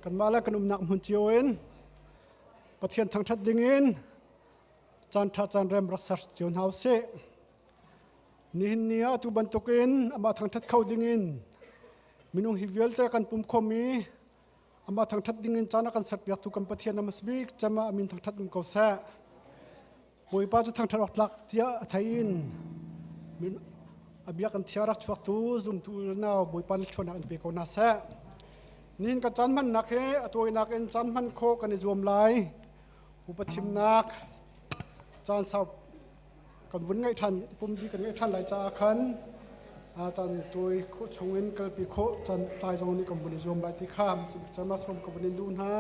Kanmah le kan umnak hmun cio in Pathian thangṭhat dingin caan ṭha caan rem rak ser cio hna usih. Nihin ni ah atu bantukin amah thangṭhat kho dingin minung hi vialte kan pum khom i amah thangṭhat dingin caan a kan serpiaktu kan Pathian a bik cem ah a min thangṭhat um ko seh. Bawipa cu thangṭhat awk tlak tiah a thei in a bia kan thia rak chuaktu zumtu nau Bawipa nih ṭhawnnak in pe ko hna seh. Nihin kan caan hmannak hi a tawinak in caan hman khawh kan i zuam lai. Upa thimnak caan sau kan vun ngeih ṭhan pumpi kan ngeih ṭhan lai caah khan caan tawi khawh chungin kalpi khawh caan tlai zong nih kan vun i zuam lai ti kha caan sawm ka vun in duh hna.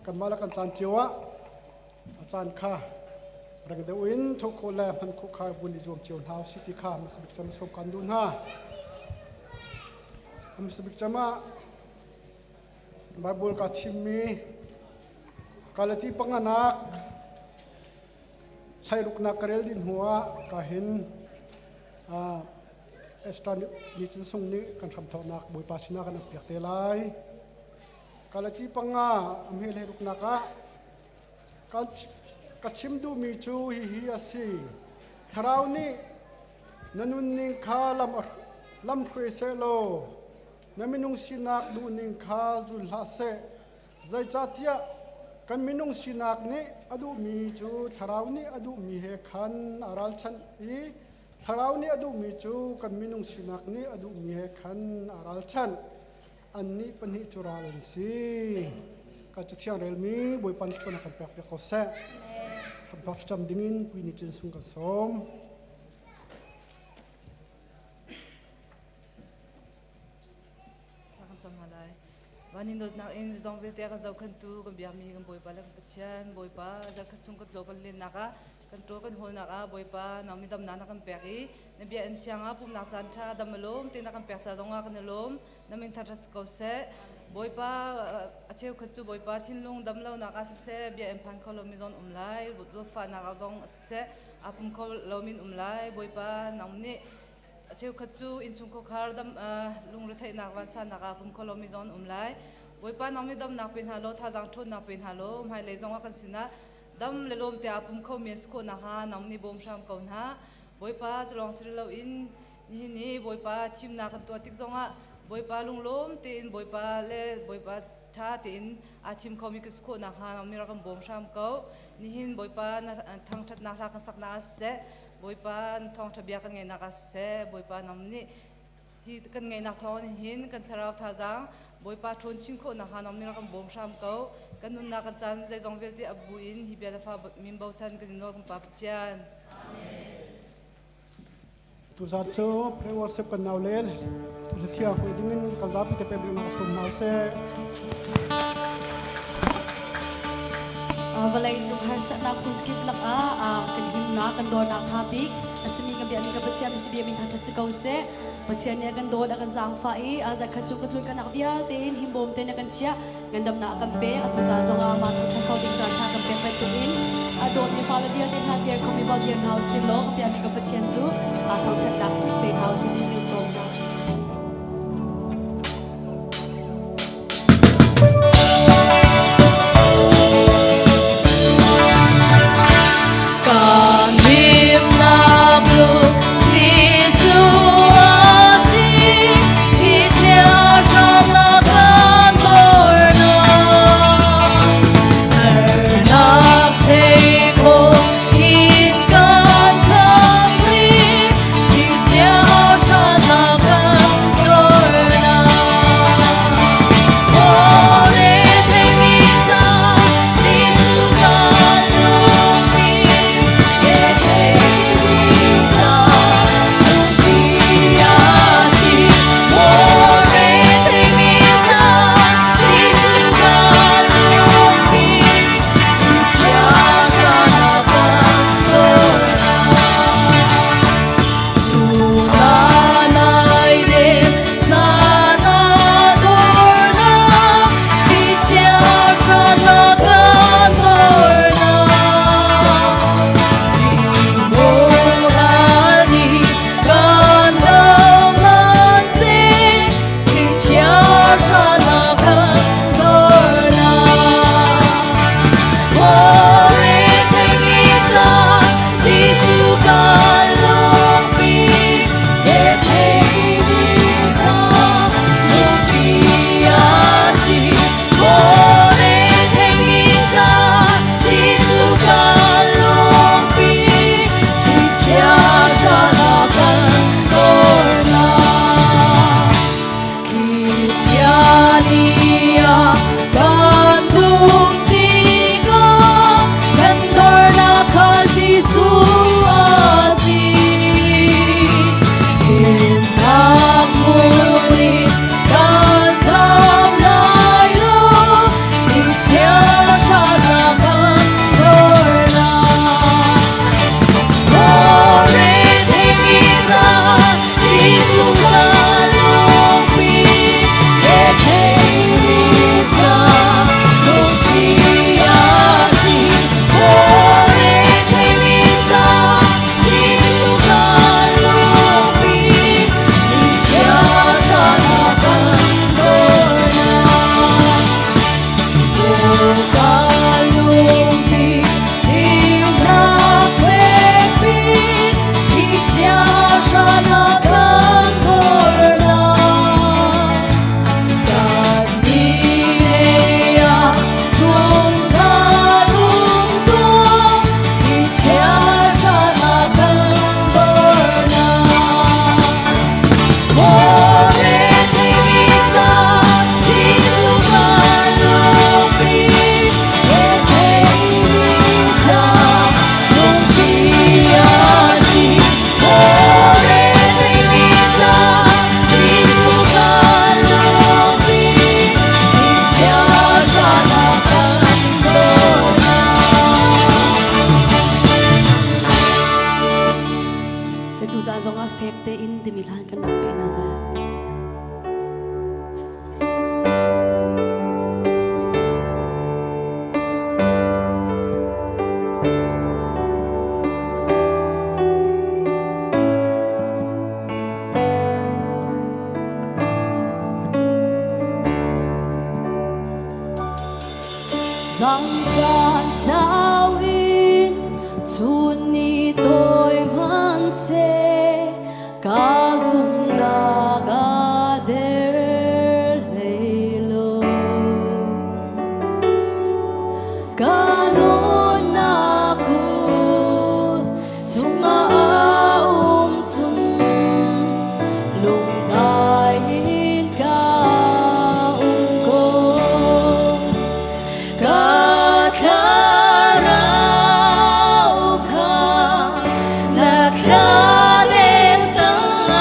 Kanmah le kan caan cio ah a caan kha reng deuh in thawh khawh le hman khawh kha vun i zuam cio hna usih ti kha hmasa bik cem sawm kan duh hna. Hmasa bik cem ah Bible ka thimmi Galati panganak thlairuknak ka rel din hnuah ka hin Esther ni cun sung nih kan hramthawknak Bawipa sinah kan piak te lai. Galati panga a hme hlei ruknak ah Ka chim duhmi cu hihi a si. Thlarau nih na nunning kha lam hruai seh law na minung sinak duhning kha zul hlah seh. Zeicahtiah kan minung sinak nih a duhmi cu Thlarau nih a duhmi he khan a ralchanh i Thlarau nih a duhmi cu kan minung sinak nih a duhmi he khan a ralchanh. Annih pahnih cu ral an si. Ka cathiang relmi Bawipa nih thluachuah kan pek piak ko seh. Hramthawk thlacam dingin pui nih cun sung kan sawm. Thla kan cam hna lai. Van in dawtnak in zong vialte kan zohkhantu kan biakmi kan Bawipa le kan Pathian Bawipa zarkhat chung kan tlaw kan lennak ah kan ṭaw kan hawlnak ah Bawipa nang mi damnak na kan pek i na bia in thiang ah pumnak caan ṭha dam a lawm te na kan pek ca zong ah kan i lawm na min that ras ko seh Bawipa a cheukhat cu Bawipa thinlung dam lonak ah siseh bia in phan kho lomi zong um lai zawtfahnak ah zong siseh aa pum kho lomi um lai Bawipa nang nih a cheukhat cu innchung khuakhar dam lungretheihnak vansannak ah pum kho lomi zong um lai Bawipa nang nih damnak pe hna law thazaang ṭhawnnak pe hna law hmailei zong ah kan sinah dam le lawm te aa pum kho mi an si khawh nakhnga nang nih bawm hram ko hna Bawipa cu lawng si loin nihin i Bawipa thimnak kan tuah tik zongah Bawipa lunglawm tein Bawipa le Bawipa ṭha tein aa thim khomi kan si khawh nakhnga nang nih rak kan bawm hram ko. Nihin Bawipa na thangṭhatnak hla kan saknak ah siseh, Bawipa na thawngṭha bia kan ngaihnak ah siseh, Bawipa nang nih hi kan ngaihnak thawng hin kan thlarau thazaang Bawipa ṭhawn chin khawh nakhnga nang nih rak kan bawm hram ko. Kan nunnak kan caan zeizong vialte a bu in hi bia le fa min bochan kan in nawl kan Pa Pathian. Tuzan cu pre worship kan nau le hlathiang hui dingin kan zapi te pek nak sum hna seh. Vawlei cung harsatnak phunzakip lakah kan himnak kan dawrnak ṭha bik a simi kan biakmi kan Pathian si biakmi thangṭhat si ko seh. Pathian nih a kan dawt a kan zaangfah i zakhat cu kan tlun kanak vialte in himbawm tein a kan chiah ngandamnak a kan pek atu caan zongah mah thangṭhat kho ding caan ṭha kan pek bantukin a dawtmi fale vialte hna dir khomi bal dir hna usih law ka biakmi kan Pathian cu aa thangṭhatnak pe hna usih ti kan sawm hna. Kan himnak lung Jesuh a si, hi chiahranak kan dornak. Harnak zeikhawm in kan khamh rih, hi chiahranak Zan caan sau in chun ni toi hmanhseh ka zumhnak a der hlei lo. Ka nunnak kut chungah a um cun lungdai in ka um ko. Ka thlarau kha na thlalem tangah.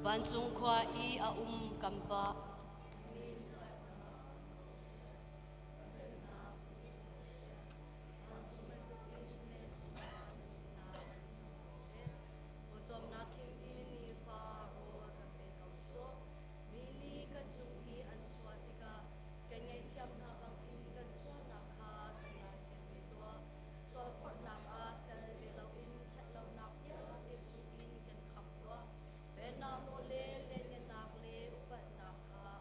Vancung khua i a um kan Pa. Pawcawmnak khim in nifa rawl kan pe ko sawh. Mi nih kan cung i an sual tikah kan ngaihthiam hna bangin kan sualnak kha kan ngaithiam ve tuah. Sualphorhnak ah tel ve loin ṭhatlonak vialte chungin kan khamh tuah. Pennak nawl le lianngannak le upatnak kha.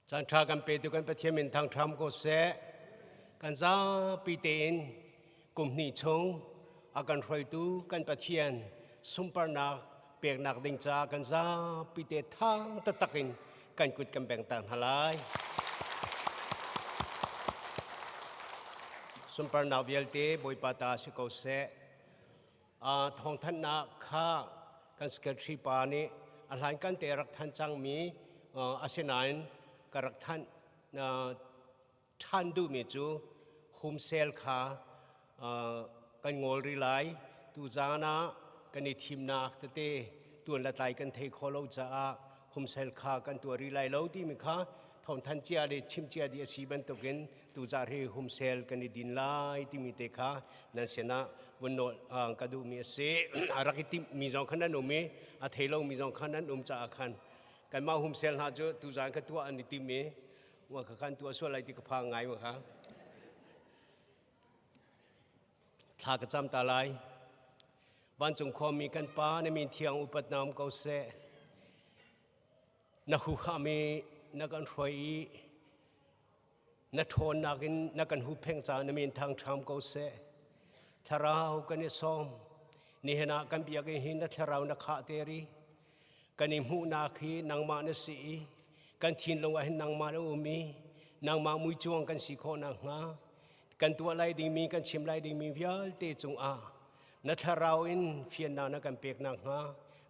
Caan ṭha kan petu kan Pathian min thangṭham ko seh. Kan zapi tein kum hnih chung a kan hruaitu kan Pathian sunparnak peknak ding caah kan zapi te thang taktak in kan kut kan beng ta hna lai. Sunparnak vialte Bawipa ta si ko seh. Thawngthanhnak kha kan secretary pa nih a hlankan te rak thanh cangmi asinain ka rak thanh ṭhan duhmi cu home sale kha kan ngol rih lai. Tuzaan ah kan i thimnak tete tuan le tlai kan thei kho lo caah home sale kha kan tuah rih lai lo timi kha thawngthanh cia le chim cia dih a si bantukin tuzarh hi home sale kan i din lai timi te kha nan sinah vun nawl ka duhmi a si. A rak i timhmi zong khan an um i a thei lomi zong khan an um caah khan kanmah home sale hna cu tuzaan kha tuah an i tim i wa kha khan tuah sual lai ti ka phang ngai ma kha. Thla ka cam ta lai. Vancung khuami kan Pa na min thiang upat na um ko seh. Na huham i na kan hruai i na ṭhawnnak in na kan huhpheng caah na min thangṭham ko seh. Thlarau kan i sawm. Nihin ah kan biakinn hi na thlarau na khah ter i kan i hmuhnak hi nangmah na si i kan thinlung ah hin nangmah na um i nangmah muicuang kan si khawh nakhnga kan tuah lai dingmi kan chim lai dingmi vialte cungah na thlarau in fiannak na kan pek nakhnga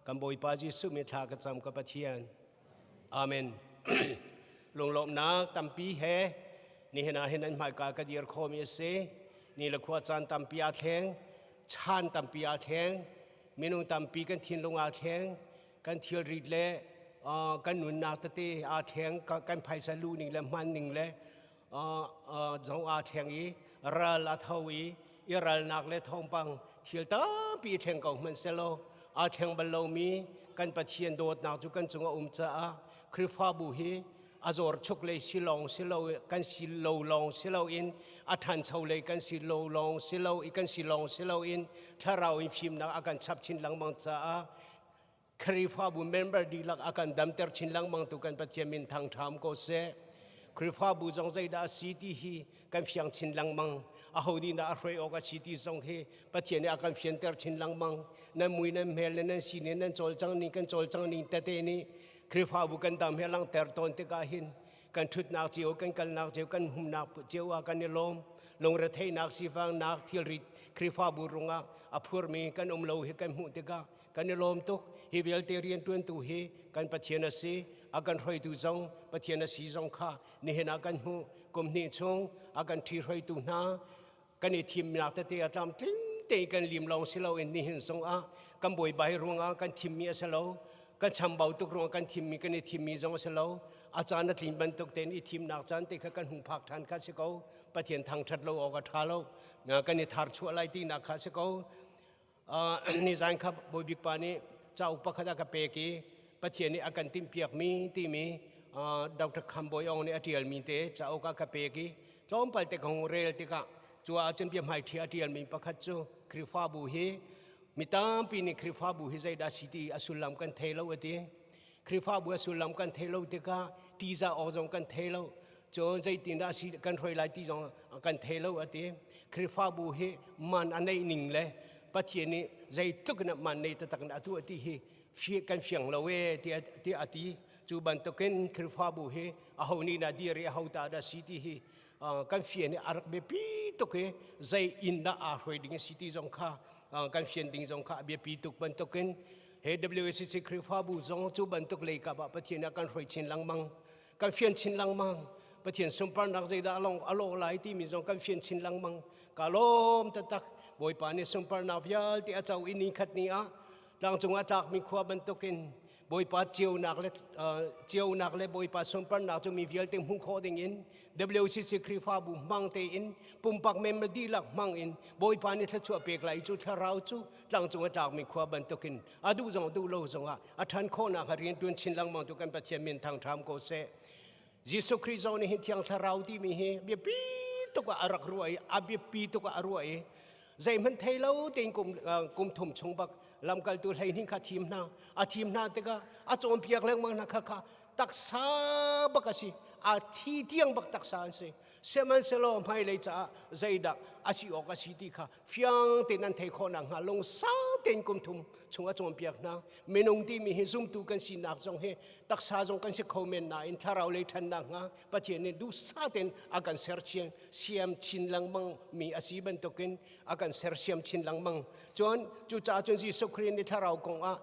kan Bawipa Jesuh min thla ka cam ka Pathian. Amen. Lunglawmhnak tampi he nihin ah hin an hmaika ka dir khomi a si. Ni le khua caan tampi aa thleng, chan tampi aa thleng, minung tampi kan thinlung aa thleng, kan thilrit le kan nunnak tete aa thleng, kan phaisa luh ning le hman ning le zong aa thleng i ral a tho i i ralnak le thawngpang thil tampi thleng ko hmanhsehlaw aa thleng bal lomi kan Pathian dawtnak cu kan cung a um caah Khrihfabu hi a zawr chuk lei si lawng si lo kan si lo lawng si lo in a ṭhancho lei kan si lo lawng si lo i kan si lawng si lo in thlarau in fimnak a kan chap chin lengmang caah Khrihfabu member dihlak a kan damter chin lengmang tu kan Pathian min thangṭham ko seh. Khrihfabu zong zeidah a si ti hi kan fiang chin lengmang. Aho nih dah a hruai awk a si ti zong hi Pathian nih a kan fianter chin lengmang. Nan mui nan hmel le nan si ning nan cawlcang ning kan cawlcang ning tete nih Khrihfabu kan dam he langhter tawn tikah hin kan ṭhutnak cio kan kalnak cio kan humnak cio ah kan i lawm. Lungretheihnak sifangnak thilrit Khrihfabu rungah a phurmi kan um lo hi kan hmuh tikah Kan i lawm tuk. Hi vialte rianṭuantu hi kan Pathian a si. A kan hruaitu zong Pathian a si zong kha nihin ah kan hmuh. Kum hnih chung a kan ṭhi-hruaitu hna kan i thimnak tete a tlamtling tein kan lim lawng si loin nihin zong ah kan buaibai ruangah kan thimmi a si lo. Kan chambau tuk ruangah kan thimmi kan i thimmi zong a si lo. A caan a tlin bantuk tein i thimnak caan te kha kan hung phak ṭhan kha si ko. Pathian thangṭhat lo awk a ṭha lo. Kan i tharchuah lai tinak kha si ko. Nizan kha Bawibik pa nih cauk pakhat a ka pek i Pathian nih a kan timhpiakmi timi Dr. Kham Bawi Ong nih a ṭialmi te cauk a ka pek i tlawmpal te ka hung rel tikah cu ahcun biahmaiṭhi a ṭialmi pakhat cu Khrihfabu hi mi tampi nih Khrihfabu hi zeidah si ti a sullam kan thei lo a ti. Khrihfabu a sullam kan thei lo tikah ṭihzah awk zong kan thei lo. Cun zeitindah si kan hruai lai ti zong kan thei lo a ti. Khrihfabu hi man a neih ning le Pathian nih zeitluk in man nei taktak in a tuah ti hi kan fiang lo e tiah a ti. Cu bantukin Khrihfabu hi aho nih dah dir i aho ta dah si ti hi kan fian i a rak biapi tuk i zei inn dah aa hruai ding a si ti zong kha kan fian ding zong kha a biapi tuk bantukin He WACC Khrihfabu zong cu bantuk lei kap ah Pathian a kan hruai chin lengmang. Kan fian chin lengmang. Pathian sunparnak zeidah along alo lai timi zong kan fian chin lengmang. Ka lawm taktak. Bawipa nih sunparnak vialte a co i ni khat ni ah tlangcung ah tlakmi khua bantukin Bawipa ceunak le ceunak le Bawipa sunparnak cu mi vialte hmuh khawh ding in WCC Khrihfabu hmang tein pumpak member dihlak hmang in Bawipa nih thluachuah pek lai cu thlarau cu tlangcung a tlakmi khua bantukin a duh zong duh lo zongah a ṭhan khawhnak a rian ṭuan chin lengmang tu kan Pathian min thangṭham ko seh. Jesuh Khrih zong nih hin Thiang Thlarau timi hi biapi tuk ah a rak ruah i a biapi tuk ah a ruah i zeihmanh thei lo tein kum kum thum chung bak lamkaltu 12 kha thim hna a thim hna tikah a cawnpiak lengmang hna kha kha. Taksa bak a si. A thi tiang bak taksa an si. Sihmanhsehlaw hmailei caah zeidah a si awk a si ti kha fiang tein an theih khawh nakhnga lungsau tein kum thum chung a cawnpiak hna. Minung timi hi zumtu kan sinak zong hi taksa zong kan si kho men nain thlarau lei ṭhan nakhnga Pathian nih duhsah tein a kan sersiam siam chin lengmang mi a si bantukin a kan sersiam chin lengmang. Cun cucaah cun Jesuh Khrih nih thlarau kong ah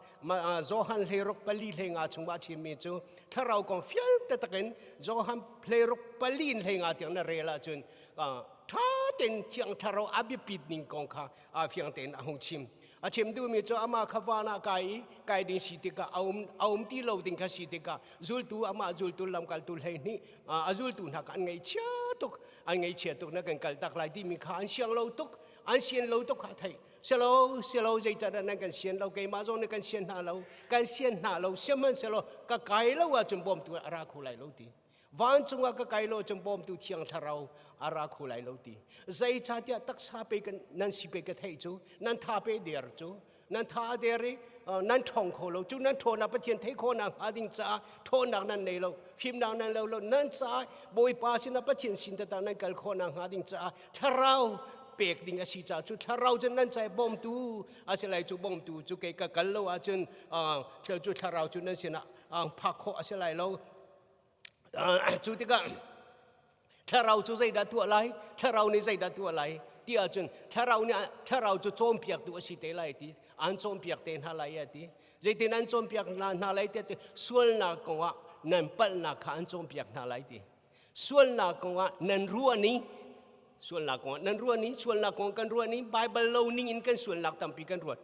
Johan hleiruk pali hleinga chungah a chimmi cu thlarau kong fial taktak in Johan hleiruk pali in hleinga tiang na rel ahcun ṭha tein Thiang Thlarau a biapit ning kong kha fiang tein a hung chim. A chim duhmi cu amah kha van ah kai i kai ding si tikah a um, a um ti lo ding kha si tikah zultu amah zultu lamkaltu 12 a zultu hna kha an ngaihchia tuk an ngaihchia tuk na kan kal tak lai timi kha an siang lo tuk an sian lo tuk kha a theih selo selo zeicahdah nan kan sian lo keimah zong nih kan sian hna lo kan sian hna lo sihmanhsehlaw ka kai lo ahcun bawmtu a ra kho lai lo ti vancung ah ka kai lo ahcun bawmtu thiang thlarau a ra kho lai lo ti zeicahtiah taksa pe kan nan si pe ka theih cu nan tha pe der cu nan tha a der i nan ṭhawng kho lo cu nan ṭhawnnak Pathian theih khawhnak hnga ding caah ṭhawnnak nan nei lo fimnak nan lo lo nan caah Bawipa sinah Pathian sin taktak nan kal khawhnak hnga ding caah thlarau pek ding a si caah cu thlarau cu nan cai bawmtu a si lai cu bawmtu cu kei ka kal lo ahcun cu thlarau cu nan sinah phak khawh a si lai lo cu tikah thlarau cu zeidah tuah lai thlarau nih zeidah tuah lai ti ahcun thlarau nih thlarau cu cawnpiaktu a si te lai ti an cawnpiak te hna lai a ti zeitin an cawnpiak hna lai ti sualnak kongah nan palhnak kha an cawnpiak hna lai ti Sualnak kongah nan ruah ning sualnak kongah nan ruah ning sualnak kong kan ruah ning Bible lo ning in kan sualnak tampi kan ruat.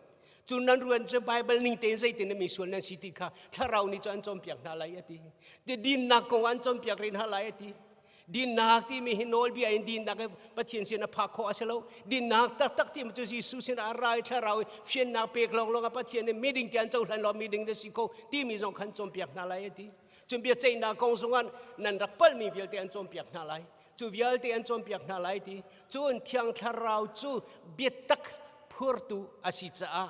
Cu nan ruan cu Bible ning tein zeitin mi sual nan si ti kha thlarau nih cu an cawnpiak hna lai a ti. Ti dinnak kong an cawnpiak rih hna lai a ti. Dinnak timi hi nawlbia in dinnak Pathian sin a phak khawh a si lo. Dinnak taktak ti cu Jesuh sin a ra i thlarau i fiannak pek lawnglawng ah Pathian nih miding ti an cohlan lo miding na si kho timi zong khan cawnpiak hna lai a ti. Cun biaceihnak kong zongah nan rak palhmi vialte an cawnpiak hna lai. Cu vialte an cawnpiak hna lai ti. Cun Thiang Thlarau cu biatak phurtu a si caah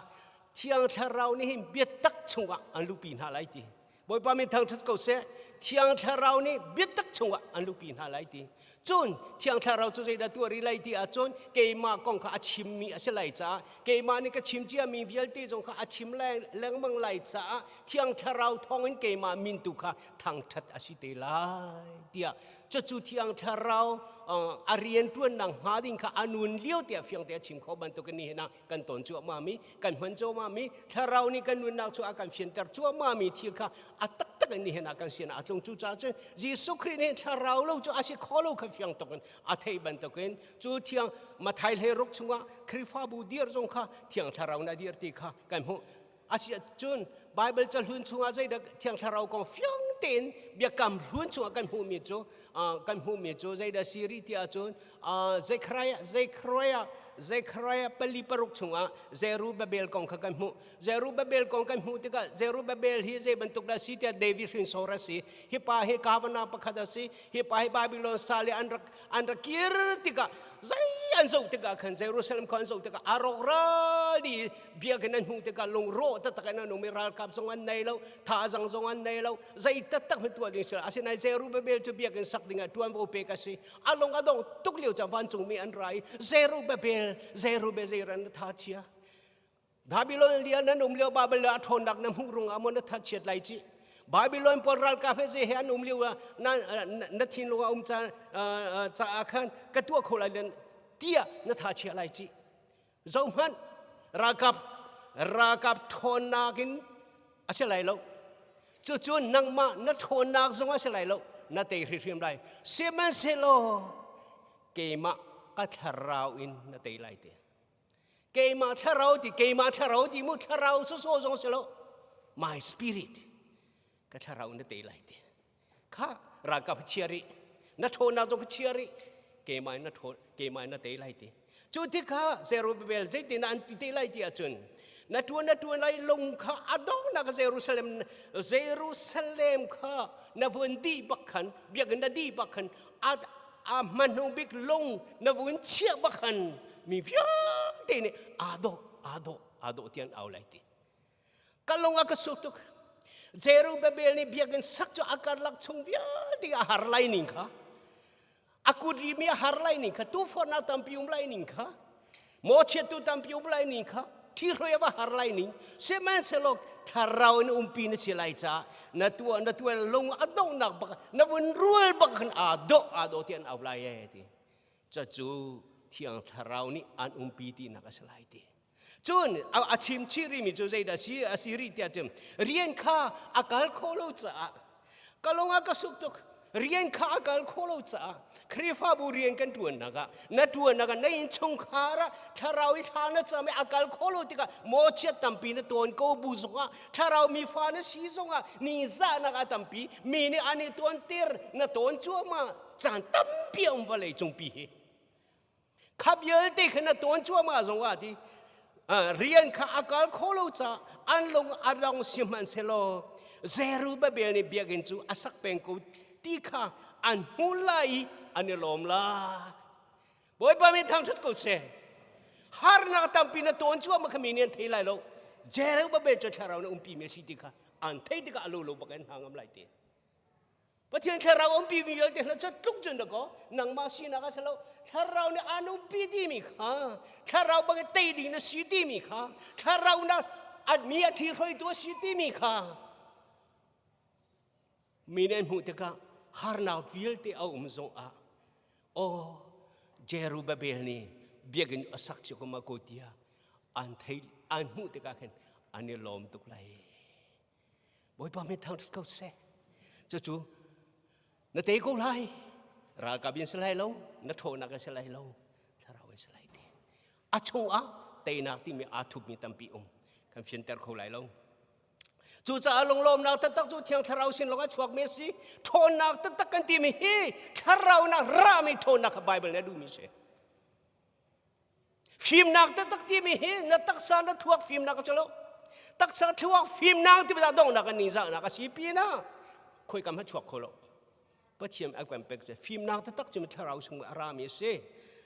Thiang Thlarau nih hin biatak chungah an luhpi hna lai ti. Bawipa min thangṭhat ko seh. Thiang Thlarau nih biatak chungah an luhpi hna lai ti. Cun Thiang Thlarau cu zeidah tuah rih lai ti ahcun keimah kong kha a chimmi a si lai caah keimah nih ka chim ciami vialte zong kha a chim lengmang lai caah Thiang Thlarau thawngin keimah min tu kha thangṭhat a si te lai tiah cucu Thiang Thlarau a rianṭuannak hnga ding kha a nun lio tiah fiang te a chim kho bantukin nihin ah kan ton cuahmahmi kan hman cuahmahmi Thlarau nih kan nunnak cu a kan fianter cuahmahmi thil kha a taktak in nihin ah kan sinah a tlung cucaah cun Jesuh Khrih nih Thlarau lo cu a si kho lo kha fiang tuk in a theih bantukin cu thiang Mathai hleiruk chungah Khrihfabu dir zong kha Thiang Thlarau na dir ti kha kan hmuh Asiahcun Baibal cahlun chungah zeidah Thiang Thlarau kong fiang tein biakam hlun chungah kan hmuhmi cu kan hmuhmi cu zeidah si rih ti ahcun Zekhariah Zekhariah Zekhariah pali paruk chungah Zerubbabel kong kha kan hmuh. Zerubbabel kong kan hmuh tikah Zerubbabel hi zei bantuk dah si tiah David hrinsor a si. Hi pa hi governor pakhat a si. Hi pa hi Babylon sal i an rak an rak kir tikah zei an zoh tikah khan Jerusalem khua an zoh tikah a rawkral dih biakinn an hmuh tikah lungrawh taktak in an um i ralkap zong an nei lo thazang zong an nei lo zei taktak hmanh tuah ding si lo asinain Zerubbabel cu biakinn sak dingah ṭuanvo pek a si a lung a dong tuk lio cang vancungmi an ra i Zerubbabel Zerubbabel zeiran na tha chia Babylon lian nan um lio Babylon a ṭhawnnak na hmuh rungah maw na thachiat lai ci Babylon pawl ralkap he zei he an um lio ah na na thinlung a um caah khan ka tuah kho lai len tiah na tha chia lai ci Zohhmanh, ralkap ralkap ṭhawnnak in a si lai lo. Cucu nangmah na ṭhawnnak zong a si lai lo. Na tei hrimhrim lai. Sihmanhsehlaw keimah ka thlarau in na tei lai ti. Keimah thlarau ti, keimah thlarau ti mu thlarau sawsawh zong si lo. My spirit ka thlarau na tei lai ti. Kha ralkap chia rih na ṭhawnnak zong chia rih keimah in na ṭhawn keimah in na tei lai ti cu tikah Zerubbabel zeitin an ti te lai ti ahcun na ṭuan na ṭuan lai lung kha a donghnak Jerusalem Jerusalem kha na vun dih bak khan biakinn na dih bak khan a a hmanung bik lung na vun chiah bak khan mi vialte nih aa dawh aa dawh aa dawh ti an au lai ti Ka lung a ka suk tuk. Zerubbabel nih biakinn sak cu a karlak chung vialte a har lai ning kha a kut rimi a har lai ning kha tufornak tampi um lai ning kha mawchiattu tampi um lai ning kha ṭhihroi a va har lai ning sihmanhsehlaw thlarau in umpi na si lai caah na tuah na tuah lung a donghnak bak na vun rual bak khan aa dawh aa dawh ti an au lai e ti cucu thiang thlarau nih an umpi tinak a si lai ti Cun a chim chih rihmi cu zeidah si a si rih tiah cun rian kha a kal khawh lo caah ka lung a ka suk tuk rian kha a kal khawh lo caah Khrihfabu rian kan ṭuannak ah na ṭuannak ah na innchungkhar ah thlarau i thla na cam i a kal khawh lo tikah mawchiat tampi na tawn ko bu zongah thlarau mi fa na si zongah ningzahnak a tampi mi nih an i tuantir na tawn cuahmah caan tampi a um vawlei cungpi hi Kha vialte kha na tawn cuahmah zongah ti rian kha a kal kho lo caah an lung a dong sihmanhsehlaw Zerubbabel nih biakinn cu a sak peng ko ti kha an hmu lai i an i lawm lai. Bawipa min thangṭhat ko seh. Harnak tampi na tawn cuahmah kha mi nih an thei lai lo. Zerubbabel cu thlarau na umpi mi a si ti kha an thei tikah a lo lo bak in hna ngam lai ti. Pathian thlarau umpi mi vialte hna cu tluk cun dakaw nangmah sinak a si lo thlarau nih aan umpi timi kha thlarau bang tei ding na si timi kha thlarau na mi a ṭhi hruaitu a si timi kha mi nih an hmuh tikah harnak vialte a um zong ah aw Jerubabel nih biakinn a sak cio ko ma ko tiah an thei an hmuh tikah khin an i lawm tuk lai Bawipa min thangṭhat ko seh. Cucu na tei ko lai. Ralkap in si lai lo, na ṭhawnnak in si lai lo, thlarau in si lai ti. A chungah teinak timi aa thupmi tampi um. Kan fianter kho lai lo. Cucaah lunglawmnak taktak cu Thiang Thlarau sin lawng a chuakmi a si. Ṭhawnnak taktak kan timi hi thlarau nak rami ṭhawnnak kha Baibal nih a duhmi a si. Fimnak taktak timi hi na taksa na thluak fimnak a si lo. Taksa thluak fimnak ti dah donghnak an ningzahnak a si pinah khoikam ha chuak kho lo. Pathian a kan pek cu fimnak taktak cu thlarau chung a rami a si.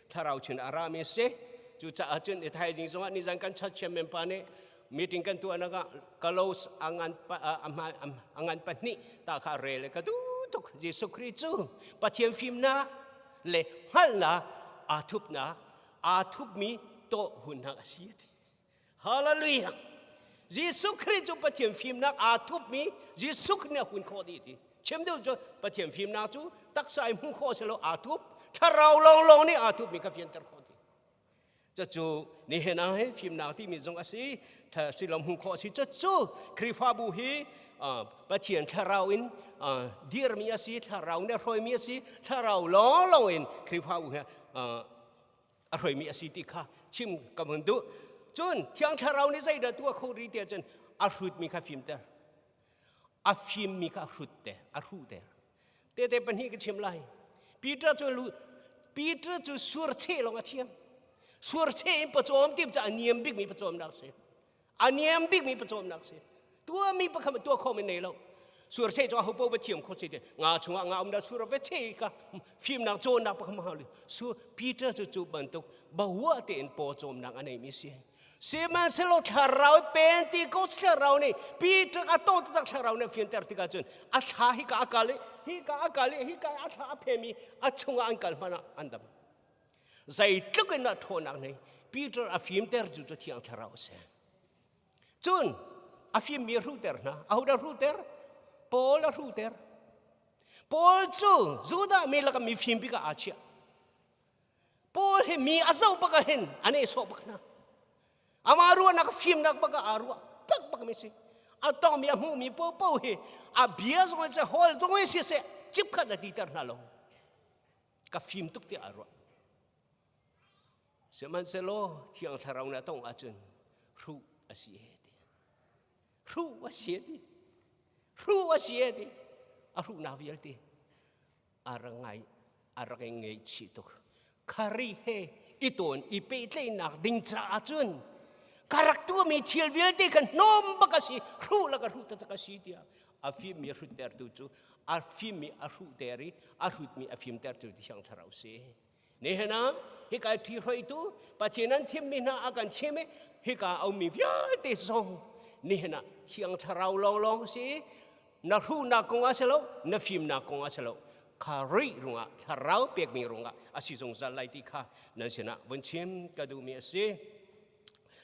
Thlarau chin a rami a si. Cucaah cun i thaizing zongah nizan kan church chairman pa nih meeting kan tuah nak ah kalos angan angan pahnih ta kha rel ka du tuk Jesuh Khrih cu Pathian fimnak le hngalhnak aa thupnak aa thupmi tawh hunnak a si ti hallelujah Jesuh Khrih cu Pathian fimnak aa thupmi Jesuh Khrih nih a hun khawh dih ti chim deuh cu Pathian fimnak cu taksa in hmuh khawh si lo aa thup thlarau lawnglawng nih aa thupmi kha fianter khawh ti cucu nihin ah hin fimnak timi zong a si silom hmuh khawh a si cucu Khrihfabu hi Pathian thlarau in dirmi a si thlarau nih a hruaimi a si thlarau lawnglawng in Khrihfabu hi a hruaimi a si ti kha chim ka hun duh cun thiang thlarau nih zeidah tuah kho ri tiah cun a hrutmi kha fimter a fimmi kha hrutte a hruhter tete pahnih ka chim lai Peter cu lu Peter cu sur cheh lawng a thiam sur cheh in pawcawm tim cu a niam bikmi pawcawmnak si a niam bikmi pawcawmnak si tuahmi pakhat tuah khawh men nei lo sur cheh cu aho paoh va thiam kho si te nga chungah nga um da sur ve che ka fimnak cawnnak pakhat ma su Peter cu cu bantuk bahua tein pawcawmnak a neimi si sihmanhsehlaw thlarau Pentecost thlarau nih Peter a tawh taktak thlarau nih a fianter tikah cun a thla hika a kal i hika a kal i hika a thla a phemi a chungah an kal hmanh ah an dam zeitluk in dah ṭhawnnak nei Peter a fimter cu cu thiang thlarau a si cun a fimmi a hruhter hna ahodah hruhter Paul a hruhter Paul cu Judah mi lakah mi fim bik ah aa chiah Paul hi mi a zoh bak ah hin an i sawh bak hna amah ruahnak fimnak bak ah aa ruah bak bak mi si a tongmi a hmuhmi popo hi a bia zong in seh hawl zong in siseh cipkhat a titer hna lo ka fim tuk tiah aa ruah sihmanhsehlaw thiang thlarau na tong ahcun hruh a si e ti hruh a si e ti hruh a si e ti a hruhnak vialte a rak ngai a rak i ngaihchih tuk khari he i tawn i pehtlaihnak ding caah cun ka rak tuahmi thil vialte kha hnawm bak a si hruh la ka hruh taktak a si tiah a fimmi hruttertu cu a fimmi a hruhter i a hrutmi a fimtertu thiang thlarau si nihin ah hika ṭhi hruaitu Pathian an thimmi hna a kan thim i hika a ummi vialte zong nihin ah thiang thlarau lawnglawng si. Na hruhnak kong ah si lo, na fimnak kong ah si lo, Khrih rungah thlarau pekmi rungah a si zungzal lai ti kha nan sinah vun chim ka duhmi a si.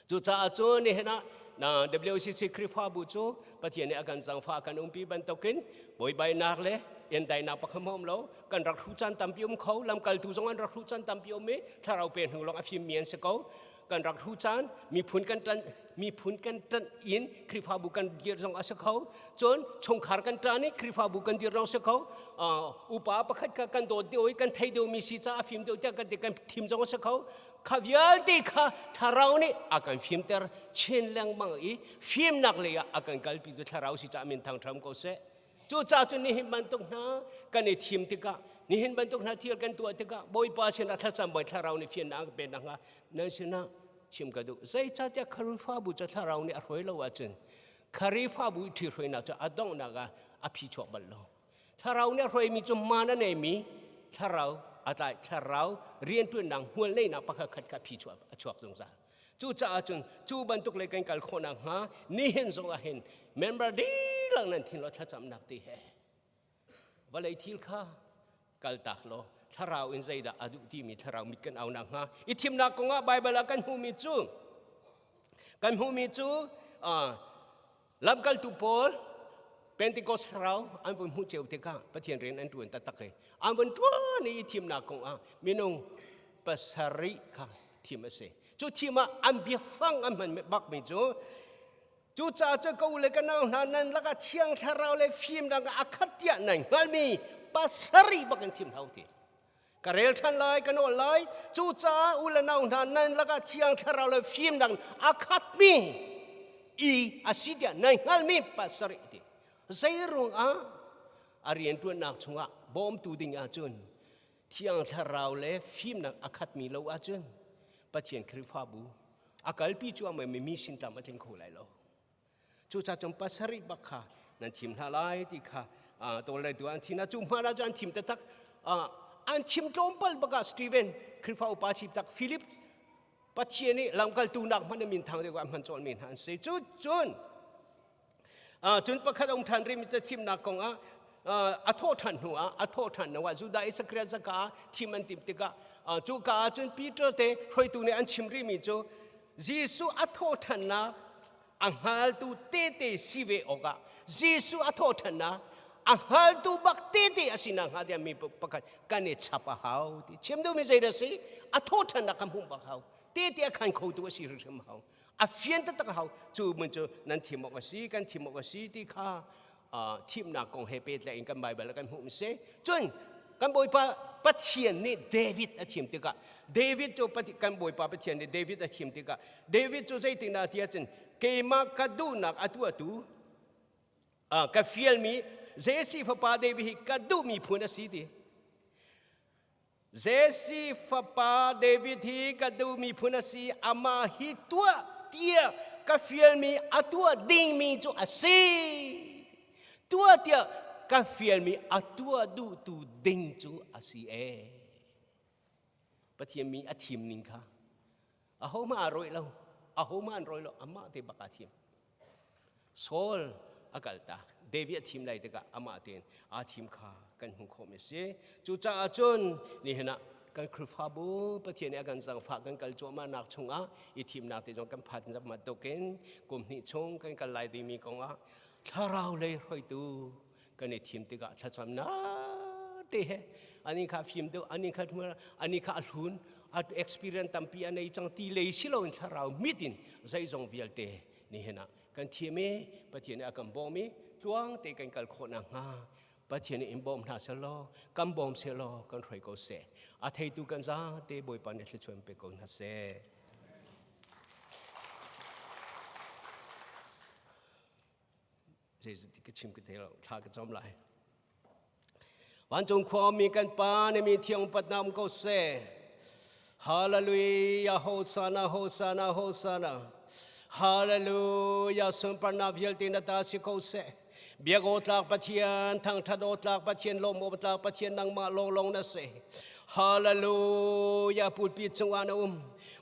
Cucaah cun nihin ah na WCC Khrihfabu cu Pathian nih a kan zangfah kan umpi bantukin buaibainak le endainak pakhat um lo kan rak hru caan tampi um kho lamkaltu zong an rak hru caan tampi um i thlarau pe hnu lawng a fimmi an si ko kan rak hru caan miphun kan ṭan miphun kan ṭanh in Khrihfabu kan dir zong a si kho cun chungkhar kan ṭan i Khrihfabu kan dir zong a si kho upa pakhat kha kan dawt deuh i kan thei deuhmi si caah a fim deuh tiah kan ti kan thim zong a si kho kha vialte kha thlarau nih a kan fimter chin lengmang i fimnak lei ah a kan kalpi tu thlarau si caah min thang ṭham ko seh. Cucaah cun nihin bantuk hna kan i thim tikah nihin bantuk hna thil kan tuah tikah Bawipa sinah thlacam bawi thlarau nih fiannak an pek nakhnga nan sinah chim ka duh. Zeicahtiah Khrihfabu cu thlarau nih a hruai lo ahcun Khrihfabu i ṭhihruainak cu a donghnak ah a phi chuak bal lo. Thlarau nih a hruaimi cu man a neimi thlarau a tlai thlarau rianṭuannak hmual neihnak pakhat khat kha phi chuak a chuak zungzal. Cucaah cun cu bantuk lei kan kal khawh nakhnga nihin zong ah hin member dihlak nan thin lo thlacamnak ti he vawlei thil kha kaltak law thlarau in zeidah a duh timi thlarau mit kan au nakhnga i thimnak kongah Bible ah kan hmuhmi cu kan hmuhmi cu lamkaltu pawl Pentecost thlarau an vun hmuh cio tikah Pathian rian an ṭuan taktak i an vun ṭuan i thimnak kongah minung pasarih kha thim a si. Cu thim ah an biafang an hman bakmi cu cucaah cu ka u le ka nau hna nan lakah thiang thlarau le fimnak a khat tiah nan hngalmi pasarih bak in thim hau ti. Ka rel ṭhan lai, ka nawl lai. Cucaah u le nau hna nan lakah thiang thlarau le fimnak a khatmi i a si tiah nan hngalmi pasarih ti. Zeirung ah a rianṭuannak chungah bawmtu ding ahcun thiang thlarau le fimnak a khatmi lo ahcun Pathian Khrihfabu a kalpi cuahmah mi mi sin tam a tling kho lai lo. Cucaah cun pasarih bak kha nan thim hna lai ti kha tawlreltu an thim hna. Cu hma ah cun an thim taktak. An thim tlawmpal bak ah Stephen Khrihfa upa si tak Philip Pathian nih lamkaltu nak hmanh min thang deuh ah hman cawlmi hna an si. Cu cun cun pakhat um ṭhan rimi cu thimnak kong ah a thawh ṭhan hnu ah a thawh ṭhan hnu ah Judah Isakriat zaka ah thim an timh tikah cuka ah cun Peter te hruaitu nih an chim rihmi cu Jesuh a thawh ṭhannak a hngaltu tete si ve awkah Jesuh a thawhṭhannak a hngaltu bak tete a si nakhnga tiah mi pakhat kan i chap a hau ti chim duhmi zei dah si a thawhṭhannak kan hmuh bak hau tete a khan khotu a si hrimhrim hau a fian taktak a hau cu mun cu nan thim awk a si kan thim awk a si ti kha thimnak kong he pehtlaih in kan Bible ah kan hmuh mi si cun kan Bawipa Pathian nih David a thim tikah David cu kan Bawipa Pathian nih David a thim tikah David cu zeitindah ti ahcun keimah ka duhnak a tuahtu ka fialmi Jesse fapa David hi ka duhmi phun a si ti Jesse fapa David hi ka duhmi phun a si amah hi tuah tiah ka fialmi a tuah dingmi cu a si tuah tiah ka fialmi a tuah duhtu ding cu a si e Pathian mi a thim ning kha ahohmah a rawih lo ahohmah an rawih lo amah te bak aa thim Saul a kaltak David a thim lai tikah amah tein aa thim kha kan hmuh khawhmi a si. Cucaah cun nihin ah kan Khrihfabu Pathian nih a kan zangfah kan kal cuahmahnak chungah i thimnak te zong kan phat bantukin kum hnih chung kan kal lai dingmi kongah thlarau lei hruaitu kan i thim tikah thlacamnak te he ani kha fim deuh ani kha ani kha a hlun a experience tampi a nei cang ti lei si loin thlarau mit in zeizong vialte nihin ah kan thiam i Pathian nih a kan bawm i tluang te kan kal khawh nakhnga Pathian nih in bawm hna selaw kan bawm selaw kan hruai ko seh a theitu kan zate Bawipa nih thluachuah pe ko hna seh. Zeizati ka chim ka thei lo thla ka cam lai. Vancung khuami kan Pa na mi thiang upatnak um ko seh. Hallelujah, Hosanna, Hosanna, Hosanna. Hallelujah, sunparnak vialte na ta si ko seh. Biak aw tlak Pathian, thangthat aw tlak Pathian, lawm aw tlak Pathian nangmah lawnglawng na si. Hallelujah, pulpit cungah na um.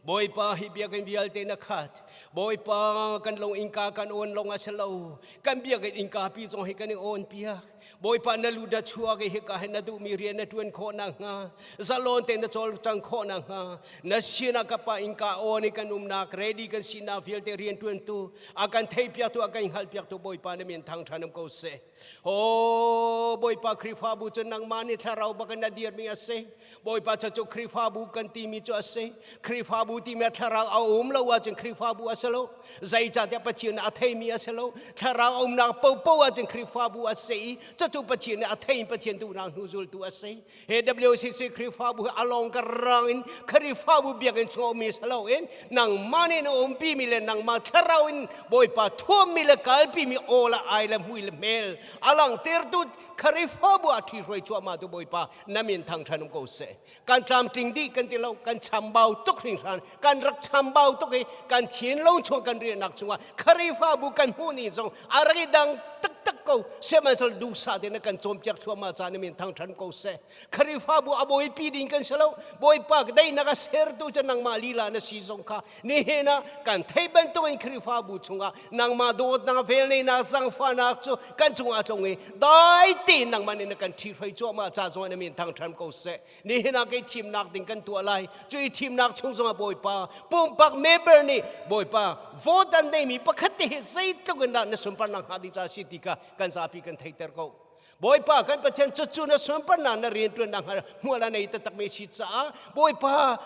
Bawipa hi biakinn vialte na khat. Bawipa kan lung innka kan awn lawng a si lo. Kan biakinn innka pi zong hi kan i awn piak. Bawipa na lu na chuak i hika hin na duhmi rian na ṭuan khawh nakhnga, zalon tein na cawlcang khawh nakhnga, na sinah ka pa innka awn i kan umnak ready kan sinak vialte rian ṭuantu, a kan theihpiaktu, a kan hngalhpiaktu Bawipa na min thangṭhan um ko seh. Aw Bawipa Khrihfabu cu nangmah nih thlarau bak in na dirmi a si. Bawipa cu cu Khrihfabu kan timi cu a si. Khrihfabu timi ah thlarau a um lo ahcun Khrihfabu a si lo. Zeicahtiah Pathian nih a theimi a si lo. Thlarau a umnak paohpaoh ahcun Khrihfabu a si i cucu Pathian nih a thei Pathian duhnak hnu zultu a si. Hi WCC Khrihfabu hi along ka rang in Khrihfabu biakinn chung a ummi si loin nangmah nih na umpimi le nangmah thlarau in Bawipa thuammi le kalpimi aw le ai le mui le hmel a langhtertu Khrihfabu ah ṭhihruai cuahmah tu Bawipa na min thangṭhan um ko seh. Kan tlamtling dih kan ti lo, kan chambau tuk hringhran, kan rak chambau tuk i kan thinlung chung kan riahnak chungah Khrihfabu kan hmuh ni zong a rak i dang taktak ko. Sihmanhsehlaw duhsah tein na kan cawnpiak thluahmah caan in min thangṭhan ko seh. Khrihfabu a bawipi ding kan si lo. Bawipa daihnak a sertu cu nangmah lila na si zong kha nihin ah kan theih bantukin Khrihfabu chungah nangmah dawtnak velneinak zangfahnak cu kan cungah a tlung i dai tein nangmah nih na kan ṭhihruai cuahmah ca zongah na min thangṭhan ko seh. Nihin ah kei thimnak ding kan tuah lai. Cu i thimnak chung zongah Bawipa pumpak member nih Bawipa vote an neimi pakhat te hi zeitluk in dah na sunparnak hnga ding ca si ti kha kan zapi kan theihter ko. Bawipa kan Pathian cucu na sunparnak na rianṭuannak hnga hmual a nei taktakmi si caah Bawipa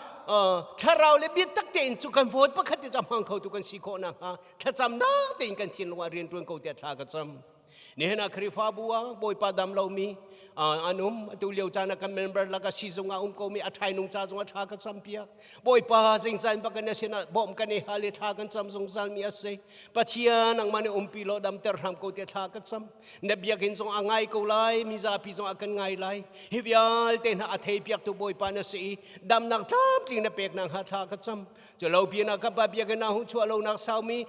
thlarau le biatak tein cu kan vote pakhat te cu a hmang khotu kan si khawh nakhnga thlacamnak tein kan thinlung ah rianṭuan ko tiah thla ka cam. Nihin ah Khrihfabu ah Bawipa dam lomi an um. Atu lio caan ah kan member lakah sizung ah um komi a ṭhainung ca zong ah thla ka campiak. Bawipa zingzan bak in na sinah bawmh kan i hal i thla kan cam zungzal mi a si. Pathian nangmah nih umpi law damter hram ko tiah thla ka cam. Na biakinn zong a ngai ko lai, mizapi zong a kan ngai lai. Hi vialte hna a theipiaktu Bawipa na si i damnak tlamtling na pek nakhnga thla ka cam. Cu lo pinah ka pa biakinn ah hung chuah lonak saumi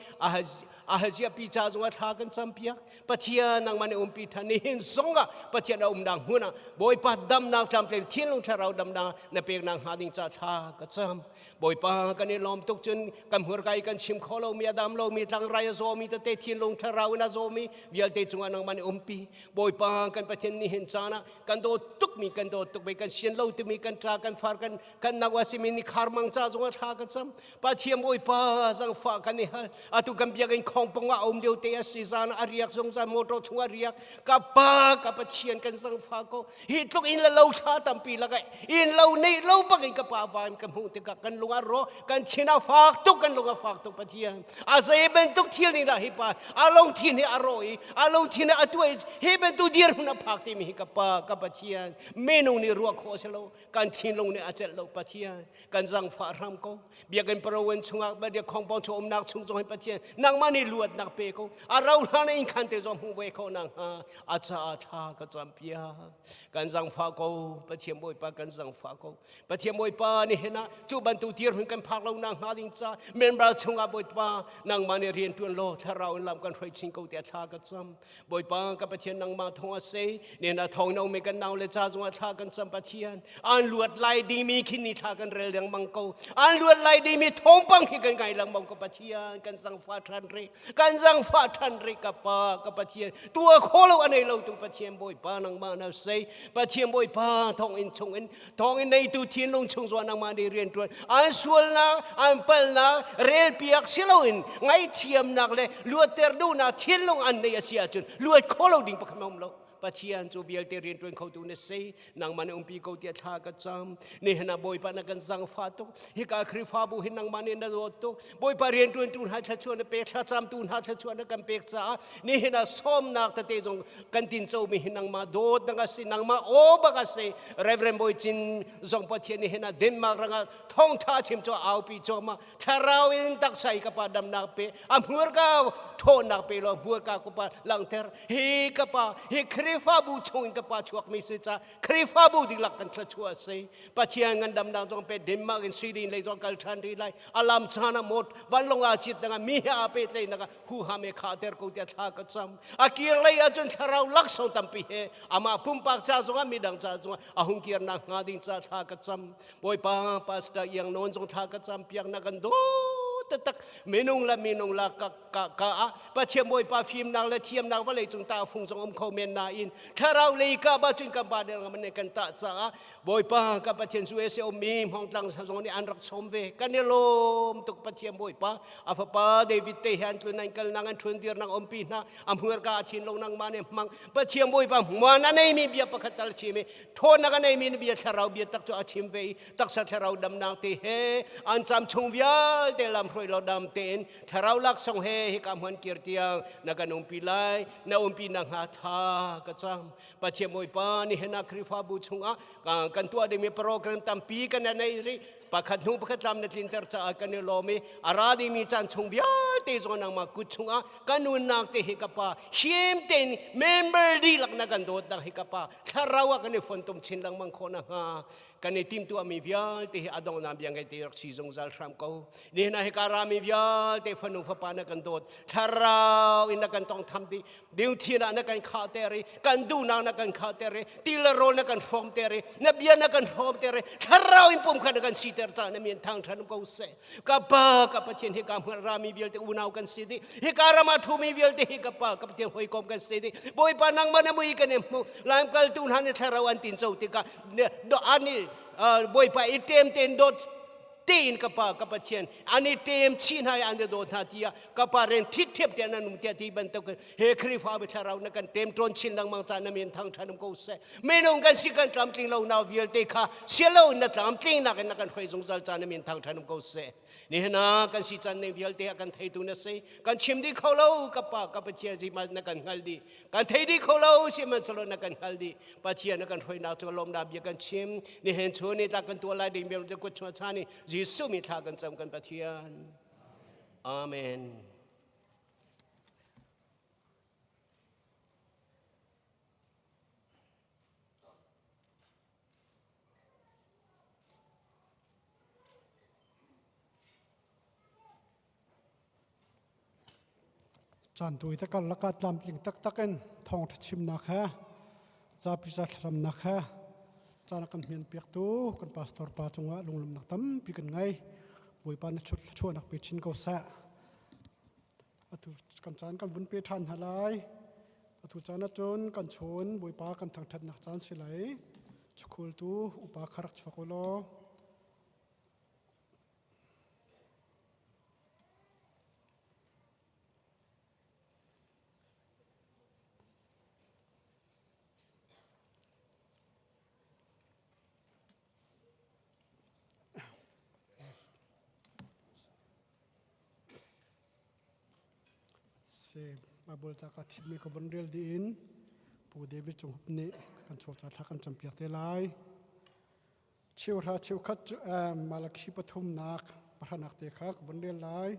Ahaziah pi ca zongah thla kan campiak. Pathian nangmah nih umpi than nihin zongah Pathian a umnak hmun ah Bawipa damnak tlamtling thinlung thlarau damnak na peknak hnga ding ca thla ka cam. Bawipa kan i lawm tuk cun kan hmurka i kan chim kho lomi a dam lomi tlangrai a zawmi tete thinlung thlarau in a zawmi vialte cungah nangmah nih umpi. Bawipa kan Pathian nihin caan ah kan dawt tukmi kan dawt tukmi kan sian lo timi kan ṭa kan far kan kan nau a simi ni khar mang ca zongah thla ka cam. Pathian Bawipa zangfah kan i hal. Atu kan biakinn khongpong ah a um lio te a si zan a riak zungzal motor chung a riak. Ka pa ka Pathian kan zangfah ko. Hi tluk in le lo tha tampi lakah in lo nei lo bak in ka pa vaim ka hmuh tikah kan lung a ro kan thin a fak tuk kan lung a fak tuk Pathian. A zei bantuk thil nih dah hi pa a lungthin hi a ro i a lungthin a tuai hi bantuk dirhmun a phak timi hi ka pa ka Pathian minung nih ruah khawh a si lo kan thinlung nih a celh lo Pathian kan zangfah hram ko biakinn parawan chungah biak khongpong chung umnak chung zong hin Pathian nangmah nih luatnak pe ko a ro hlan in khan te zong hmu ve kho nang ha a caah thla ka cam piak kan zangfah ko Pathian Bawipa kan zangfah ko Pathian Bawipa nih hin ah cu bantuk dirhmun kan phak lo nak hnga ding ca member chungah Bawipa nangmah nih rian tuan law thlarau in lam kan hruai chin ko tiah thla ka cam Bawipa ka Pathian nangmah thawng a si nen a thawng no me kan nau le ca zongah thla kan cam Pathian an luat lai dingmi khi ni thla kan rel lengmang ko an luat lai dingmi thawngpang khi kan ngai lengmang ko Pathian kan zangfah ṭhan re kan zangfah ṭhan re ka pa ka Pathian tua kho lo anei lo tu Pathian Bawipa nangmah na sei Pathian Bawipa thawng in chung in thawng in neitu thinlung chung zuan nangmah nih rian ṭuan an sualnak an palnak relpiak si loin ngaihthiamnak le luatter duhnak thinlung an neih a si ahcun luat kho lo ding pakhat um lo Pathian cu vialte rian ṭuan khotu na si nangmah nih umpi ko tiah thla ka cam nihin ah Bawipa na kan zangfah tuk hika Khrihfabu hi nangmah nih na dawt tuk Bawipa rian ṭuantu hna thluachuah na pek thlacamtu hna thluachuah na kan pek caah nihin ah sawmnak tete zong kan tincomi hi nangmah dawt nak a si nangmah aw bak a si Reverend Bawi Cin zong Pathian nih hin ah Denmark rangah thawngtha chim cu aupi cuahmah thlarau in taksa i ka pa damnak pe a hmurka ṭhawnnak pe law hmurka ka pa langhter hi ka pa hi Khrih Khrihfabu chung in ka pa chuakmi si ca Khrihfabu dihlak kan thluachuah a si. Pathian ngandamnak zong pe Denmark in Sweden lei zong kal ṭhan rih lai. Alam caan ah mot vanlawng aa cit dangah mi he aa pehtlaihnak ah huham he khahter ko tiah thla ka cam. A kir lei ahcun thlarau laksawng tampi he amah pumpak ca zongah midang ca zongah a hung kirnak hnga ding ca thla ka cam. Bawipa Pastor Iang Nawn zong thla ka cam piak na kan dawt taktak minung le minung la ka ka ka ah Pathian Bawipa fimnak le thiamnak vawlei cung ta fung zong um kho men nain thlarau lei ka ba cun kan ba der ngam ne kan ta caah Bawipa ka Pathian cu ese ummi hmongtlang zong nih an rak sawm ve kan i lawm tuk Pathian Bawipa a fapa David te he an tlun an kal nang an ṭhun dir nang umpi hna a hmurka a thin lo nang ma ne hmang Pathian Bawipa hmuan a neimi bia pakhat tal chim i ṭhawnnak a neimi bia thlarau bia tak cu a chim ve i taksa thlarau damnak te he an cam chung vialte lam hruai lo dam tein thlarau laksawng he hika hmuan kir tiang na kan umpi lai na umpi nak hnga tha ka cam Pathian Bawipa nihin ah Khrihfabu chungah kan tuah dingmi program tampi kan nei rih pakhat hnu pakhat lam na tlinter caah kan i lawm i a ra dingmi caan chung vialte zong nangmah kut chungah kan nunnak te hi ka pa him tein member dihlak na kan dawt dang hi ka pa thlarau ah kan i fontom chin lengmang khawh na hnga Kan i timtuahmi vialte hi a donghnak bia ngei te rak si zungzal hram ko. Nihin ah hika rami vialte fanu fapa na kan dawt, thlarau in na kan tawngtham dih, dingthin ah na kan khahter i, kan duhnak na kan khahter i, ti le rawl na kan hrawmter i, na bia na kan hrawmter i, thlarau in pumkhat na kan siter caah na min thangṭhat ko seh. Ka Pa, ka Pathian hika hmun rami vialte unau kan si dih. Hika ram ah ṭhumi vialte hi ka Pa, ka Pathian hawikom kan si dih. Bawipa nangmah na mui kan i hmu. Lamkaltu hna nih thlarau an tinco tikah ani Bawipa i ṭem tein dawt tein ka pa ka Pathian an i ṭem chih hna i an i dawt hna tiah ka pa ren ṭhitṭhiap te an um tiah ti bantuk he Khrihfa thlarau na kan ṭem ṭawn chin lengmang ca na min thangṭhan um ko seh minung kan si kan tlamtling lo na vialte kha sialo in na tlamtling nak in na kan hruai zungzal ca na min thangṭhan um ko seh Nihin ah kan si can ning vialte a kan theitu na si. Kan chim dih kho lo ka pa ka Pathian si na kan hngal dih. Kan thei dih kho lo sihmanhsehlaw na kan hngal dih. Pathian na kan hruainak cu lawmnak bia kan chim. Nihin chun ni tlak kan tuah lai ding bia kut chuah chan i Jesuh mi thla kan cam kan Pathian. Amen. Caan tawi te karlak ah tlamtling taktak in thawngṭha chimnak he zapi ca thlacamnak he caan a kan hmianpiaktu kan pastor pa cungah lunglawmhnak tampi kan ngei. Bawipa na thluachuahnak pe chin ko seh. Atu kan caan kan vun pe ṭhan hna lai. Atu caan ahcun kan chun Bawipa kan thangṭhatnak caan si lai. Chukhultu upa kha rak chuak u law. Si Bible ca ka thimmi ka von rel dih in Pu David Cung Hup nih kan chawca thla kan campiak te lai. Cheuhra cheukhat cu Malakhi pathumnak pahranak te kha ka von rel lai.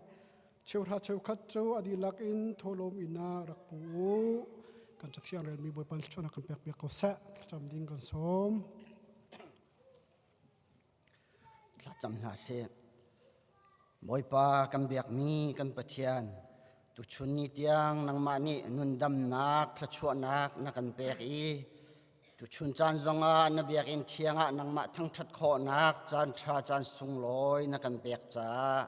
Cheuhra cheukhat cu a dihlak in thawhlawm inn ah rak pu u. Kan cathiang relmi Bawipa thluachuahnak kan pek piak ko seh. Thlacam ding kan sawm. Thlacam hna sih. Bawipa kan biakmi kan Pathian, tuchun ni tiang nangmah nih nundamnak, thluachuahnak na kan pek i tuchun caan zongah na biakinn thiang ah nangmah thangṭhat khawhnak caan ṭha caan sunglawi na kan pek caah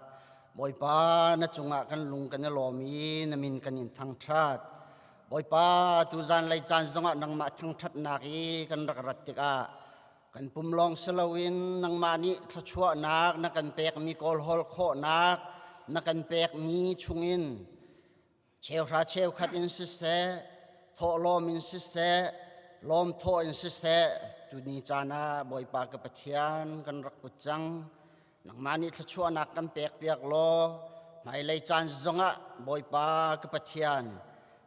Bawipa na cungah kan lung kan i lawm i na min kan in thangṭhat. Bawipa tuzan lei caan zongah nangmah thangṭhatnak i kan rak rat tikah Kan pum lawng si loin nangmah nih thluachuahnak na kan pekmi kawlhawl khawhnak na kan pekmi chungin cheuhra cheukhat in siseh, thawhlawm in siseh, lawmthawh in siseh, tuni caan ah Bawipa ka Pathian kan rak put cang. Nangmah nih thluachuahnak kan pekpiak law hmailei caan zongah Bawipa ka Pathian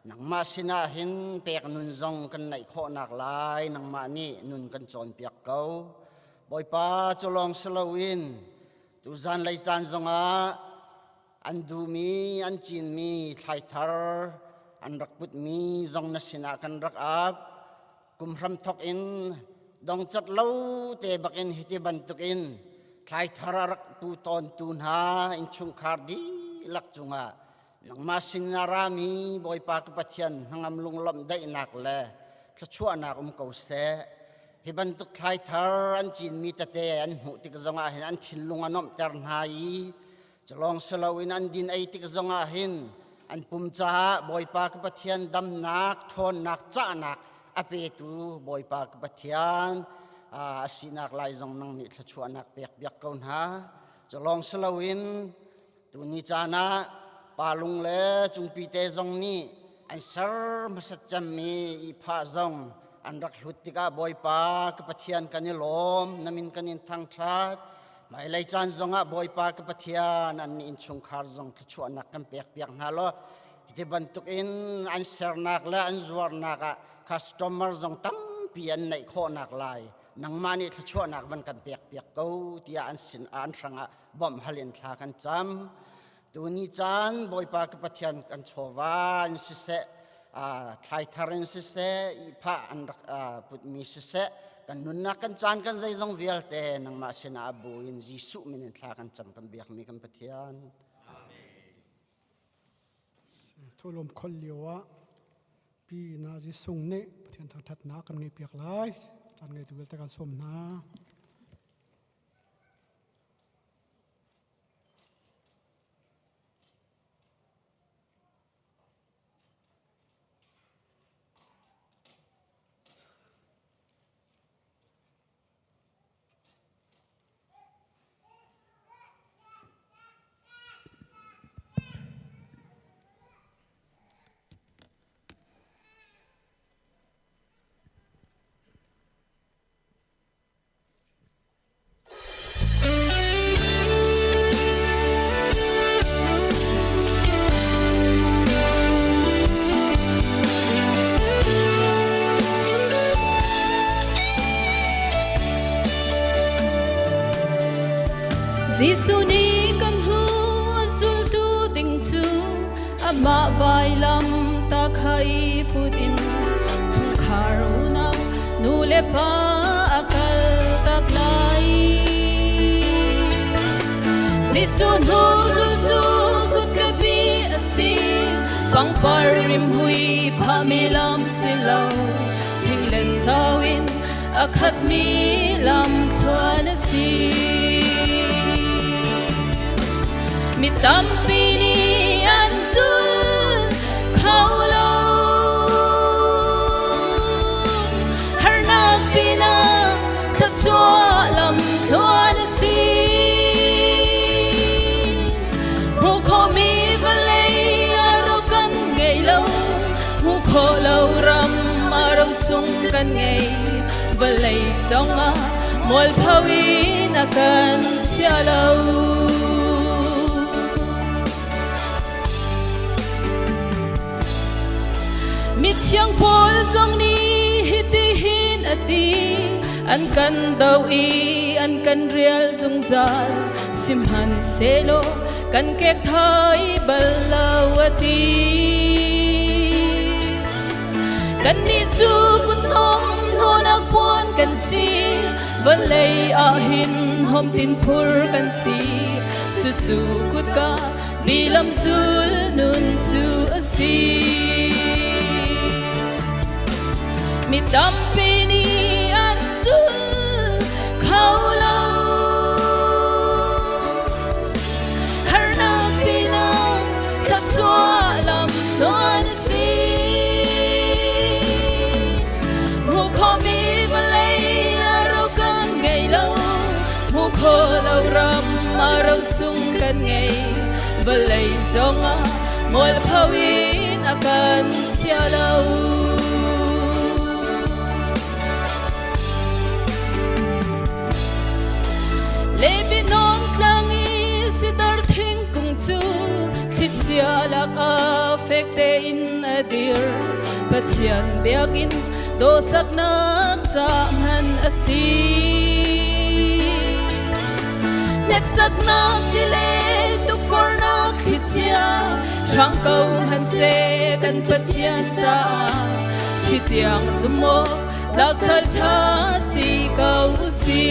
nangmah sinah hin pek nun zong kan neih khawhnak lai nangmah nih nun kan cawnpiak ko. Bawipa cu lawng si loin tuzan lei caan zongah an duhmi an cinmi thlaithar an rak putmi zong na sinah kan rak ap. Kum hram thok in dongcat lo te bakin hiti bantukin thlaithar a rak pu tawntu hna innchungkhar dihlak cungah nangmah sin a rami Bawipa ka Pathian hnangam lunglawmh daihnak le thluachuahnak um ko seh. Hi bantuk thlaithar an cinmi tete an hmuh tik zongah hin an thinlung a nuamhter hna i culawng si loin an din ei tik zongah hin an pum caah Bawipa ka Pathian damnak ṭhawnnak cahnak a petu Bawipa ka Pathian a sinak lai zong nang nih thluachuahnak pek biak ko hna. Culawng si loin tuni caan ah palung le cungpi te zong nih an ser hmasat cemmi ihphah zong an rak hlut tikah Bawipa ka Pathian kan i lawm, na min kan in thangṭhat. Hmailei caan zongah Bawipa ka Pathian an innchungkhar zong thluachuahnak kan pekpiak hna law hiti bantukin an sernak le an zuarnak ah customer zong tampi an neih khawhnak lai nangmah nih thluachuahnak van kan pekpiak ko tiah an sin an hrangah bawmh hal in thla kan cam. Tuni caan Bawipa ka Pathian kan chawva in siseh, thlaithar in siseh, ihphah an rak putmi siseh, kan nunnak kan caan kan zeizong vialte nangmah sinah a bu in Jesuh min in thla kan cam kan biakmi kan Pathian. Thulum khol lio ah pi na Jesuh nih Pathian thangthatnak kan ngei piak lai. Caan ngeitu vialte kan sawm hna. Jesuh nih kan hu a zultu ding cu amah vailam ta kha i put in chungkhar unau nu le pa a kal tak lai. Jesuh hnu zul cu kutkapi a si, pangpar rimhui phahmi lam si lo, thing le sau in a khatmi lam thluan a si. Mi tampi nih an zul kho lo. Harnak pinah thluachuah lam thluan a si. Hmuh khawhmi vawlei a ro kan ngei lo. Hmuh khawh lo ram a ro sung kan ngei. Vawlei zongah mualpho in a kan chia lo. Mithiang Paul zong nih hitihin a ti, an kan do i an kan rial zungzal, sihmanhsehlaw kan kek thai bal lo a ti. Kannih cu kuthnawm hnawnak puan kan si, vawlei ah hin hnawmtin phur kan si. Cucu kutka mi lamzul nun cu a si. Mi tampi nih an zul kho lo. Harnak pinah thluachuah lam tluan a si. Hmuh khawhmi vawlei a ro kan ngei lo. Hmuh khawh lo ram a ro sung kan ngei. Vawlei zongah mualpho in a kan chia lo. Lebanon tlang i sidar thingkung cu thlichia lakah fek tein a dir. Pathian biakinn dawhsaknak ca hman a si. Hneksaknak ti le tukforhnak thlichia hrang ko hmanhseh kan Pathian caah thi tiang zumh awk. Tlaksal ṭha si ko si.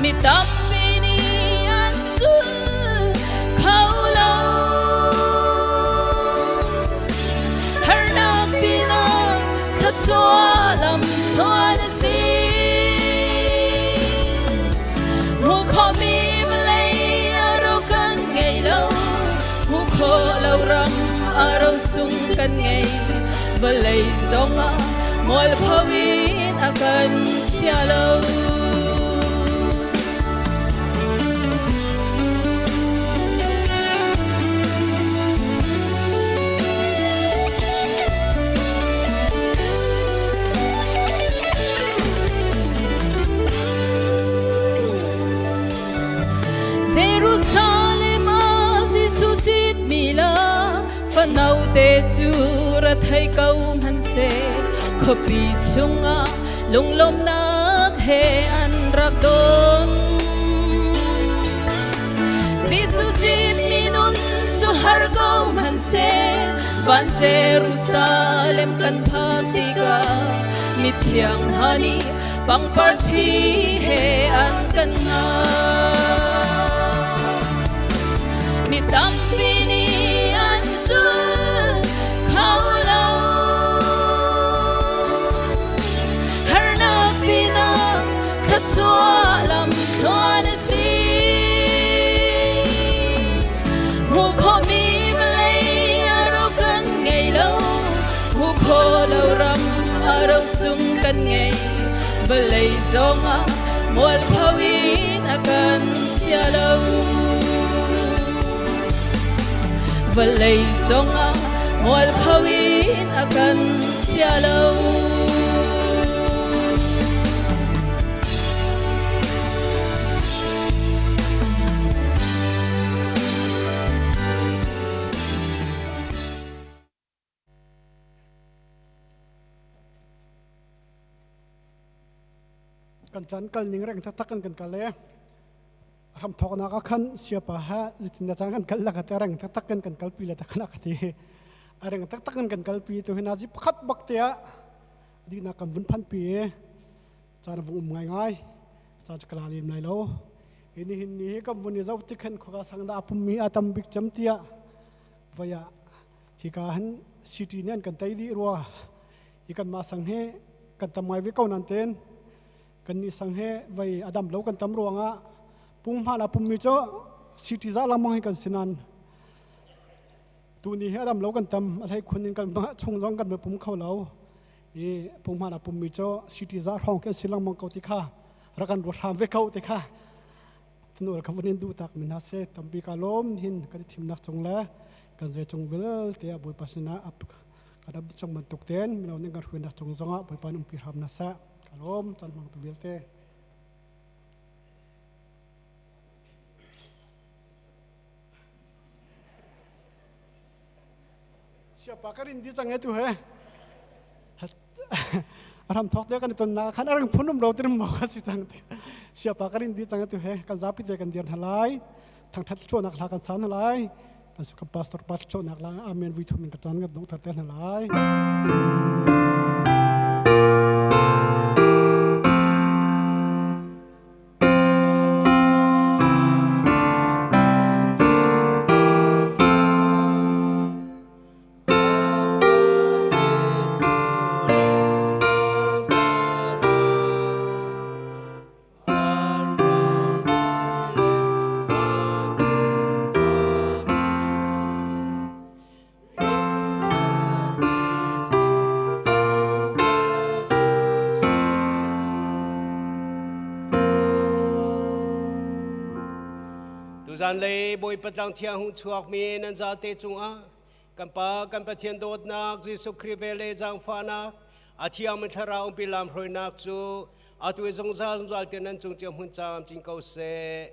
Mi tampi nih an zul kho lo. Harnak pinah thluachuah lam tluan a si. Hmuh khawhmi vawlei a ro kan ngei lo. Hmuh khawh lo ram a ro sung kan ngei. Vawlei zongah mualpho in a kan chia lo. Jerusalem ah Jesuh citmi la fanote cu ra thei ko hmanhseh khuapi chungah lunglawmnak he an rak don. Jesuh citmi nun cu har ko hmanhseh van Jerusalem kan phak tikah mithiang hna nih pangpar ṭhi he an kan hngah. Mi tampi nih an zul kho lo. Harnak pinah thluachuah lam tluan a si. Hmuh khawhmi vawlei a ro kan ngei lo. Hmuh khawh lo ram a ro sung kan ngei. Vawlei zongah mualpho in a kan chia lo. Vawlei zongah mualpho in a kan chia lo. Kan chan kal ning reng taktak kan kan kal e. Ram thawknak ah khan siapa ha zitin na cang kan kal la ka te reng taktak kan kan kalpi la takana ka ti. A reng taktak kan kan kalpi tu hina ji pakhat bak te ah adina kan vun phan pi e. Caan vung um ngai ngai. Caan kala lim lai lo. Ini hin ni hi kan vun i zau tikhan khuka sang da pummi atam bik cham tia vaya hika han city nih an kan tei dih rua hi kan mah sang he kan tam ngai ve ko nan ten kan nih sang he vai adam lo kan tam ruangah punghma la pummi cu city za lamang hi kan sinan tu ni hi adam lo kan tam a hlei khun in kan chung zong kan pum kho lo i punghma la pummi cu city za hrawng kan si lengmang ko ti kha rakan ruat hram ve ko ti kha Tnual ka vun in duh tak mi hna se tampi ka lawm hin kan i thimnak cung le kan zei cung vialte ah Bawipa sinah ap kan ap chung bantuk ten mino ning kan hruainak cung zongah Bawipa in umpi hram na seh ka lawm chan hmang tu vialte. Siapa ka rin di cang e tu he. Ram thok te kan ton na khan arang phunum lo tin mo ka si cang siapa ka rin di cang tu he kan zapi te kan dir halai thang that cho nak la kan san halai kan su pastor pas cho nak la amen vui thum in ka chan ka dong thar te halai Tuzan lei Bawipa tlang thiang hung chuakmi nan zate cungah kan Pa kan Pathian dawtnak Jesuh Khrih ve le zaangfahnak a thiangmi thlarau umpi lam hruainak cu atu i zungzal zungzal tiang nan cung cio hmun camcin ko seh.